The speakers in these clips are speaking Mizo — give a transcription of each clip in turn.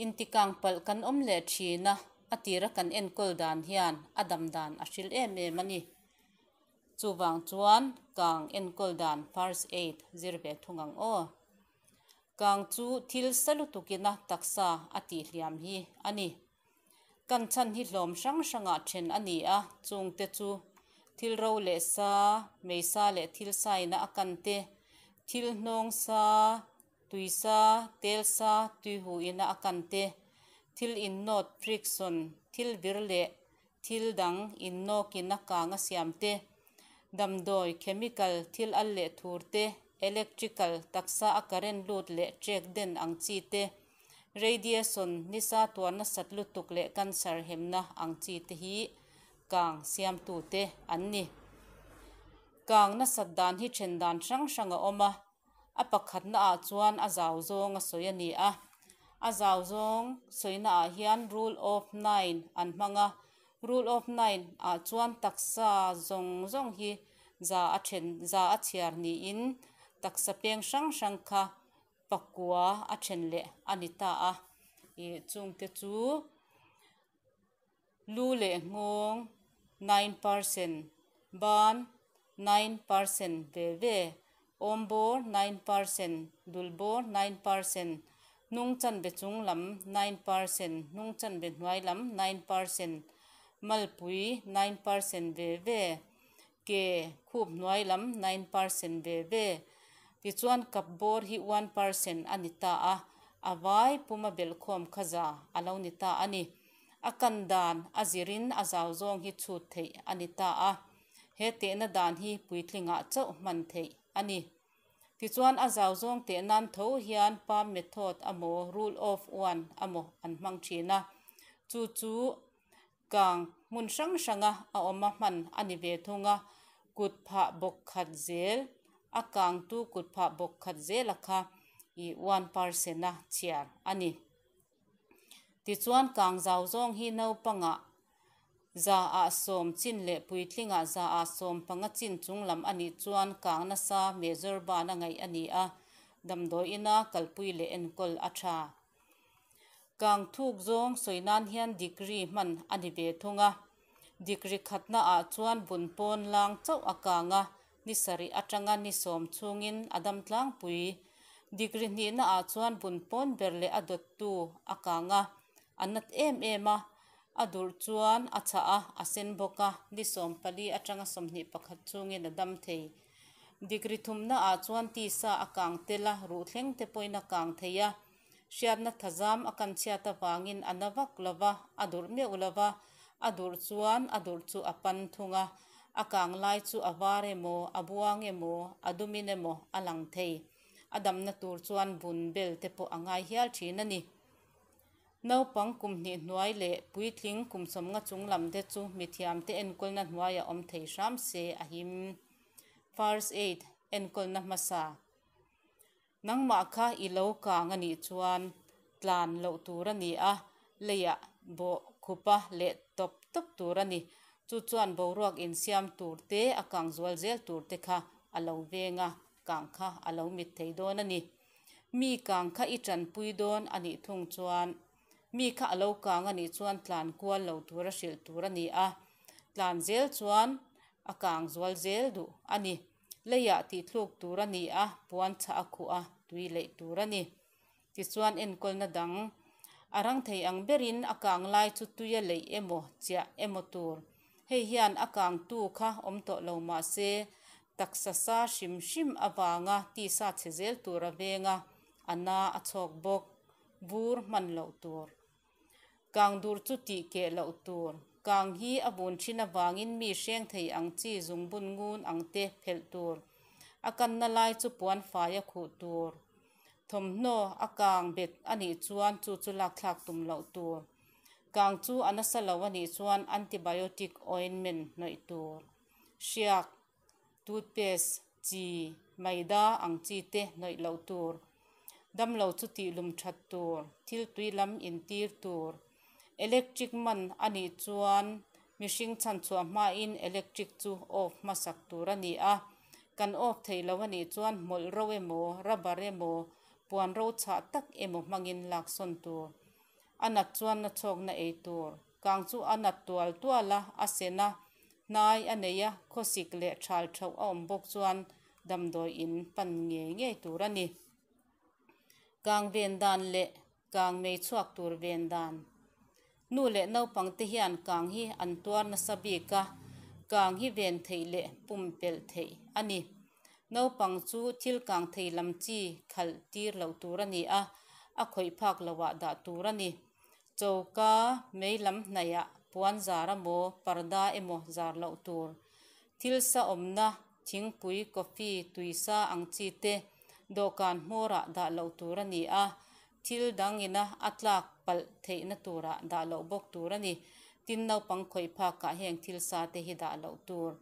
Intikang palh kan awm leh thin a, a tira kan enkawl dan hian a dam dan a hril em em a ni. Chuvang chuan kang enkawl dan first aid zir ve thung ang aw. Kang chu thil sa lutukina taksa a tihhliam hi a ni. Kan chhan hi hlawm hrang hrangah then a ni a, chungte chu thil ro leh sa, mei sa leh thil saina a kan te, thil hnawng sa, tui sa, tel sa, tui hu ina a kan te, thil innawt, friction, thil vir leh thil dang innawkin a kang a siam te, damdawi, chemical, thil al leh thur te, electrical, taksa a current lut leh trek den ang chi te, Radiation, nisa tuar nasat lutuk leh cancer hemna ang chi te hi kang siamtute an ni. Kang nasat dan hi then dan hrang hrang a awm a, a pakhatna ah chuan a zau zawng a sawi a ni a. A zau zawng sawina ah hian rule of nine an hmang a, rule of nine ah chuan taksa zawng zawng hi za a then za a chhiar niin taksa peng hrang hrang kha pakua a then leh a ni ta a ih chungte chu lu leh nghawng nine percent ban nine percent ve ve awm bawr nine percent dul bawr nine percent hnung chanve chung lam nine percent hnung chanve hnuai lam nine percent malpui nine percent ve ve. Ke khup hnuai lam 9% ve ve. Tichuan kap bawr hi 1% a ni ta a, a vai puma belhkhawm kha za a lo ni ta a ni. A kan dan a zirin a zau zawng hi chhut theih a ni ta a, he tehna dan hi puitlingah chauh hman theih a ni. Tichuan a zau zawng teh nan tho hian palm method amaw rule of one amaw an hmang thin a, chu chu Kang hmun hrang hranga a awm a hman a ni ve thung a, kut phah bawk khat zel a kangtu kut phah bawk khat zela kha ih one percent a chhiar a ni. Tichuan kang zau zawng hi naupangah za ah sawm chin leh puitlingah za ah sawm panga chin chung lam a nih chuan kang nasa major ban a ngaih a ni a, damdawiina kalpui leh enkawl a tha. Kang thuk zawng sawi nan hian degree hman a ni ve thung a. Degree khatna ah chuan vun pawn lang chauh a kang a, ni sarih atanga ni sawm chhungin a dam tlangpui. Degree hnihna ah chuan vun pawn ber leh a dawttu a kang a, a nat em em a, a durh chuan a chhah a, a sen bawk a, ni 14 atanga 21 chhungin a dam thei. Degree thumna ah chuan tisa a kang tel a, ruhthleng te pawhin a kang thei a. Hriatna thazam a kan chhiat avangin a na vak lo va, a durh meuh lo va, a durh chuan a durh chu a pan thung a, a kang lai chu a var emaw, a buang emaw, a dumin emaw a lang thei. A damna tur chuan bun bel te pawh a ngai hial thin a ni. Naupang kum hnih hnuai leh puitling kum sawmnga chung lam te chu mithiamte enkawlna hnuaiah awm thei hram se a him. First Aid enkawlna hmasa. Nangmah kha i lo kang a nih chuan tlan loh tur a ni a, leiah bawh khupa leh tawp tawp tur a ni. Chu chuan boruak insiam tur te, a kang zual zel tur te kha a lo veng a, kang kha a lo mit thei dawn a ni. Mi kang kha i tanpui dawn a nih thung chuan mi kha a lo kang a nih chuan tlan kual lo tura hrilh tur a ni a, tlan zel chuan a kang zual zel duh a ni. Leiah tihthluk tur a ni a, puan chhah a khuh a, tui leih tur a ni. Tichuan enkawlna dang a rang thei ang berin a kang lai chu tuia leih emaw chiah emaw tur. Hei hian a kangtu kha awm tawh lo mah se, taksa sa hrim hrim avanga tisa chhe zel tur a veng a, a na a chhawk bawk. Vur hman loh tur. Kang dur chu tih keh loh tur. Kang hi a vun thin avangin mi hreng thei ang chi zungbun ngun ang te phelh tur. A kanna lai chu puan fai a khuh tur. Thawmhnaw a kang bet a nih chuan chu chu lakthlak tum loh tur. Kang chu a nasa lo a nih chuan antibiotic ointment hnawih tur. Hriak, toothpaste, chi, maida ang chi te hnawih loh tur. Damlo chu tihlum that tur, thil tui lam intir tur. Electric man a nih chuan mihring chhanchhuah hmain electric chu off hmasak tur a ni a. Kan off thei lo a nih chuan hmawlh ro emaw, rubber emaw, puan ro chhah tak emaw hmangin laksawn tur. A nat chuan na chhawkna ei tur. Kang chu a nat tual tual a, a sen a, hnai a nei a, khawsik leh thal theuh a awm bawk chuan damdawi in pan ngei ngei tur a ni. Kang ven dan leh kang mei chhuak tur ven dan. Nu leh naupang te hian kang hi an tuar nasa bik a, kang hi ven theih leh pumpelh theih a ni. Naupang chu thil kang thei lam chi khalh tir loh tur a ni a, a khawih phak lohah dah tur a ni. Choka mei lam hnaihah puan zar emaw parda emaw zar loh tur. Thil sa awmna thingpui, coffee, tuisa ang chi te dawhkan hmawrah dah loh tur a ni a, thil dang ina a tlak palh theihna turah dah loh bawk tur a ni. Tin, naupang khawih phakah heng thil sa te hi dah loh tur.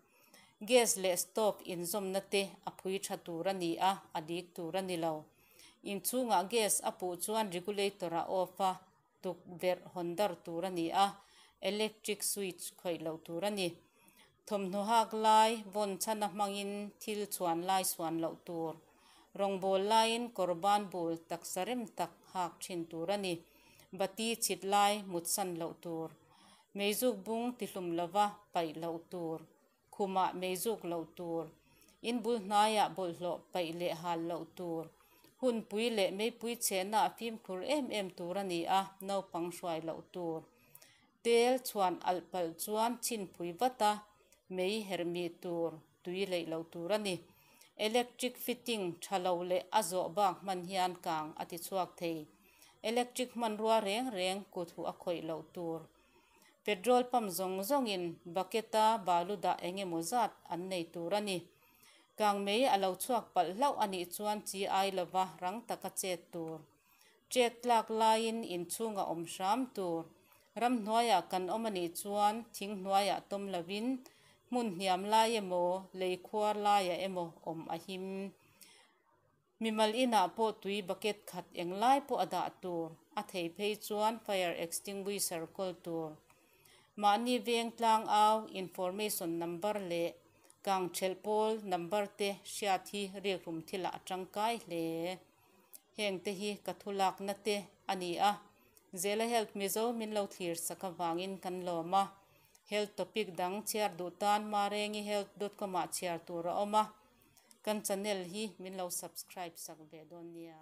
Gas leh stove inzawmna te a phui tha tur a ni a, a dik tur a ni lo. Inchhungah gas a puh chuan regulator a off a, tukverh hawn dar tur a ni a, electric switch khawih loh tur a ni. Thawmhnaw hak lai vawn chhana hmangin thil chhuan lai suan loh tur. Rawngbâwl laiin kawr ban bul taksa rem tak hak thin tur a ni. Bati chhit lai mutsan loh tur. Meizuk bung tihlum lova paih loh tur. Khumah meizuk loh tur. In bul hnaiah bawlhhlawh paih leh hal loh tur. Hunpui leh meipui chhehna fimkhur em em tur a ni a, naupang hruai loh tur. Tel chhuan alh palh chuan chhinpui vat a, mei herhmih tur, tui leih loh tur a ni. Electric fitting tha lo leh a zawh bak hman hian kang a ti chhuak thei. Electric hmanrua reng reng kut huh a khawih loh tur. Petrol pump zawng zawngin bucket-a balu dah eng emaw zat an nei tur a ni. Kang mei a lo chhuak palh hlauh a nih chuan chi ai lova rang taka chet tur. Ṭek tlak laiin inchhunga awm hram tur. Ramhnuaiah kan awm a nih chuan thing hnuaiah tawm lovin hmun hniam lai emaw, lei khuar laiah emaw awm a him. Mimal inah pawh tui bucket khat englai pawh a dah tur, a thei phei chuan fire extinguisher kawl tur. Mahni veng tlang au information number leh kang ṭhelh pawl number te hriat hi rikrum thilah a tangkai hle. Heng te hi ka thu lakna te a ni a, Zela Health Mizo min lo thlir sak avangin kan lawm a. Health topic dang chhiar duh tan marengihealth dot com ah chhiar tur a awm a, kan channel hi min lo subscribe sak ve dawn nia.